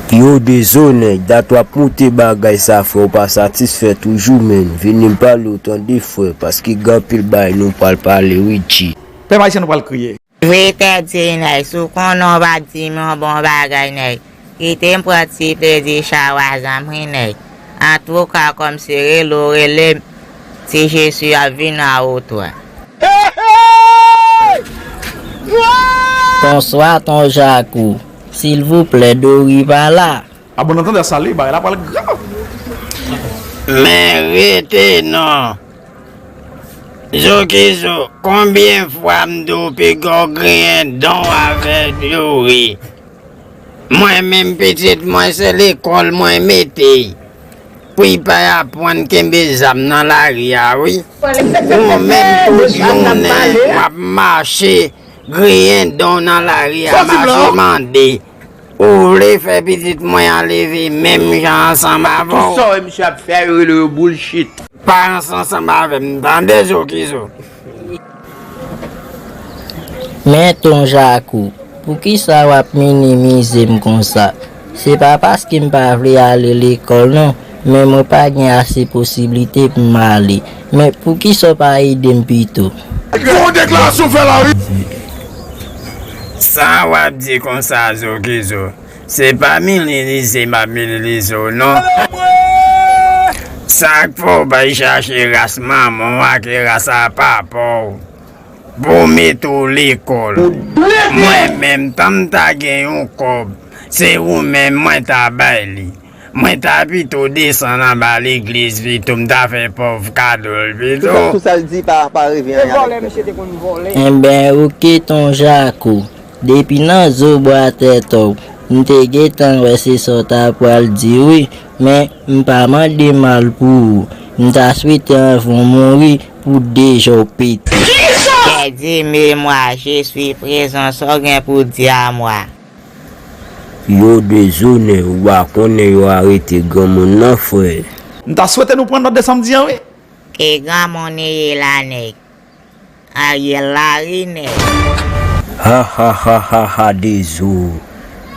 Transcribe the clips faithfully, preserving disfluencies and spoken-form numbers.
Yo dezonè, dat w ap moute bagay sa frè, ou pa satisfè toujou menn. Vini m pale w tande frè, paske gen anpil bagay nou pral pale wi G. Pèp ayisyen nou pral kriye. Vre tèt di nèg, si w konnen w pa di m yon bon bagay nèg. Kite m pran ti plezi chawa zanmi nèg. Antouka kòm se rele w rele m, ti Jezi ap vin a wotwa. Bonswa ton Jakou. Silvouplè Dori pa la. A bon nan tande a sale bagay la pral grav. Men rete non. Zokizo, konbyen fwa m di w piga w griyen dan w avèk Dori? Mwen menm pitit mwen se lekòl mwen mete l. Pou l pa aprann kenbe zam nan lari a wi. Ou menm tout jounen w ap mache griyen dan w nan lari a, mache mande. Ou vle fè pitit mwen an leve menm jan ansanm avè w? Tout sa w wè misye ap fè a yo rele yo bullshit. Pa ranse ansanm avè m tande Zokizo. Men ton Jakou, poukisa w ap minimize m konsa? Se pa paske m pa vle ale lekòl non, men mwen pa gen ase posiblite pou m ale. Men poukisa w pa ede m pito? Fè yon deklarasyon fè la wi. Sa w ap di konsa Zokizo? Se pa minimize m ap minimize w non. Sa k fè w bay chache ras manman w ak ras a papa w pou w mete w lekòl. Mwen menm tan m ta gen yon kòb, se ou menm mwen ta bay li. Mwen ta pito desann anba legliz pito m ta fè pòv kado l pito. Tout sa l di pa pa revyen anyen avèk pèp. Enben oke ton Jakou. Depi nan zo bwa tèt ou, m te gentan wè se sa w ta pral di wi, men m pa mande mal pou ou. M ta swete anvan w mouri pou de je w pete. Pèdi memwa, je suis présent, sa w gen pou di a mwa? Yo dezonè, ou pa konnen yo arete granmoun nan frè. M ta swete nou pran nòt de sa m di an wi. E granmoun li ye la nèg. Ariel Larry nèg. Hahahahaha Dezo.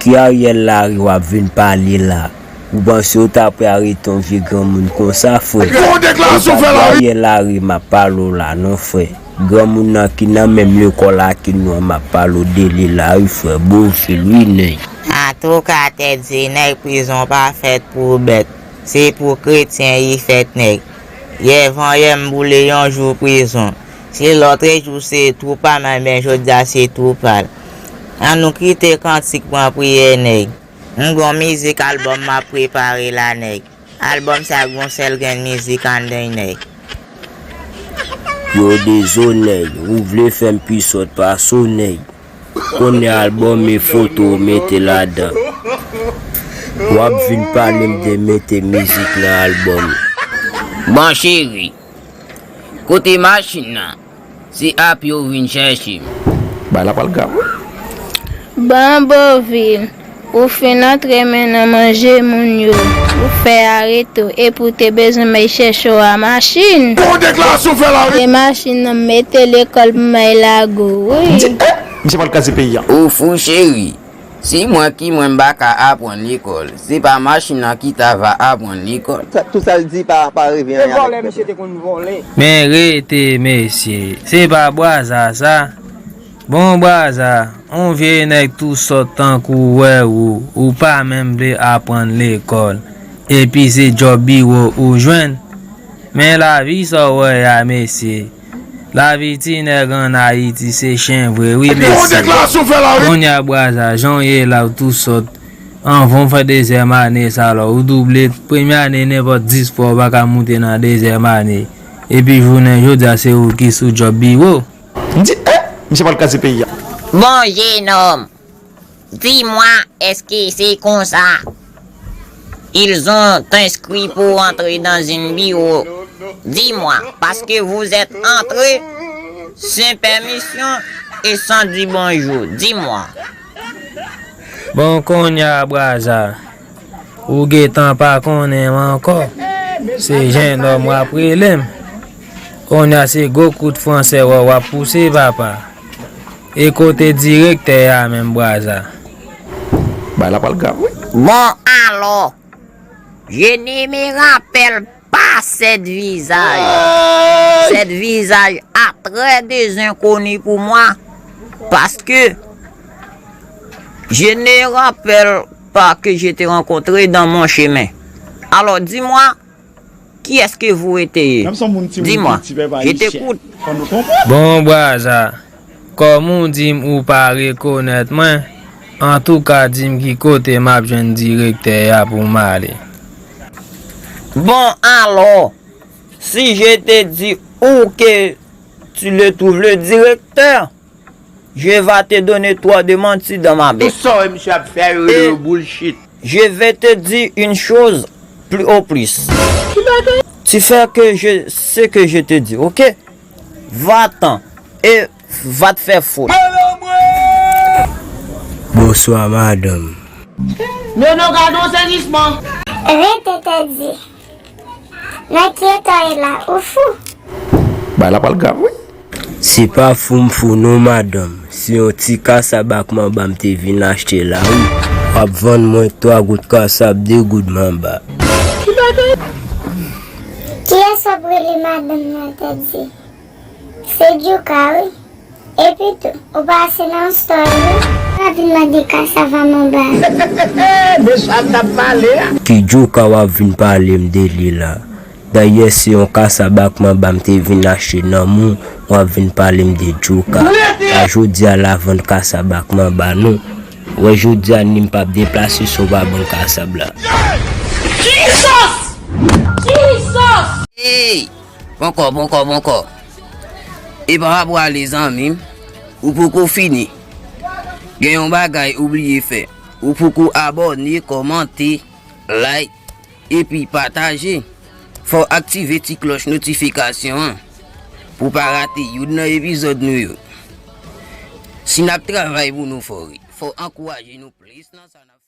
Ki Ariel Larry w ap vin pale la? Ou panse yo ta prè arete yon vye granmoun konsa frè? Fè yon deklarasyon fè la wi. Ariel Larry m ap pale w la non frè. Granmoun nan ki nan menm lekòl ak nou an m ap pale w de li la wi frè. Bon fil wi nèg. Antouka tèt di nèg prizon pa fèt pou bèt. Se pou kretyen li fèt nèg. Yè vanyè m boule yon jou prizon. Se lòtrejou se twou pa m, enben jodi a se twou pa l. An nou kite kantik pran priyè nèg. M gon mizik albòm m ap prepare la nèg. Albòm sa gon sèl grenn mizik anndan l nèg. Yo Dezo nèg, ou vle fè m pi sòt pase w nèg. Kounye a albòm e foto w mete ladan. W ap vin pale m de mete mizik nan albòm. Bon cheri, kote machin nan? Se apye w vin chèche m. Bagay la pral grav wi. Bon Bovil, ou fin antre men nan manje moun yo. Ou fè arete w epi w te bezwen m al chèche w a machin. Bon deklarasyon fè la wi. Se machin nan m mete lekòl pou m al lage w wi. M di eh, misye pral kraze peyi a. Ou fou cheri. Se mwen ki mwen m pa ka aprann lekòl. Se pa machin nan ki ta va aprann lekòl. Sa, tout sa l di pa, pa revyen anyen avèk pèp la. Men rete mesye, se pa Bwaza sa? Bon Bwaza, yon vye nèg tou sòt tankou w wè ou, ou pa menm vle aprann lekòl. Epi se djòb biwo ou jwenn. Men lavi sa w wè a mesye. Lavi ti nèg ann Ayiti se chen vre wi mesye. Kounye a Bwaza, jan w ye la w tou sòt. Anvan w fè dezyèm ane sa la, ou double premye ane nenpòt dis fwa w pa ka moute nan dezyèm ane. Epi jounen jodi a se ou ki sou djòb biwo. M di eh, misye pral kraze peyi a. Bon jenòm, dis-moi, est-ce que c'est comme ça? Ils ont inscrit pour entrer dans un bureau. Dis-moi, parce que vous êtes entré sans permission et sans dire bonjour. Dis-moi. Bon kounye a Bwaza, ou gentan pa konnen m ankò. Se jennòm w ap rele m. Kounye a se gwo kout fransè w ap pouse papa. E kote direktè a menm Bwaza? Bagay la pral grav, wi. Bon, alors, je ne me rappelle pas cette visage. Cette visage à très des inconnus pour moi. Parce que je ne rappelle pas que je t'ai rencontré dans mon chemin. Alors, dis-moi, qui est-ce que vous étiez? Dis-moi, je t'écoute. Bon, Bwaza, kòm ou di m ou pa rekonèt mwen, antouka, di m ki kote m ap jwenn direktè a pou m ale. Bon, alors, si je te dis où que tu le trouves, le directeur, je vais te donner trop de menti dans ma bête. Tout sa w wè misye ap fè a, yo rele yo bullshit. Je vais te dire une chose plus au plus. Tu fais que je, ce que je te dis, ok? Va-t'en et va te faire foutre. Bonswa madanm. Nono, gade yon sezisman. Rete, Teddy. Nan ki eta w ye la, ou fou? Bagay la pral grav, wi. Se pa fou m fou non madanm, se yon ti kasab ak manba m te vin achte la wi. W ap vann mwen twa goud kasab, de goud manba. Kiyès w ap rele madanm nan, Teddy? Se Djouka wi. Epi tou, ou pase nan yon store wi. W ap vin mande kasab ak manba. De sa m t ap pale a. Ki Djouka w ap vin pale m de li la? Dayè se yon kasab ak manba m te vin achte nan men w, w ap vin pale m de Djouka. Pa jodi a la vann kasab ak manba non. Wè jodi a ni m p ap deplase san w pa ban m kasab la. Jesus! Jesus! Ey! Poko, poko, poko. E pa w ap prale zanmi m, ou poko fini. Gen yon bagay ou bliye fè. Ou poko abòne, kòmante, like, epi pataje. Fò w aktive ti klòch notifikasyon an pou w pa rate youn nan epizòd nou yo. Si n ap travay pou nou fò wi, fò w ankouraje nou plis nan sa n ap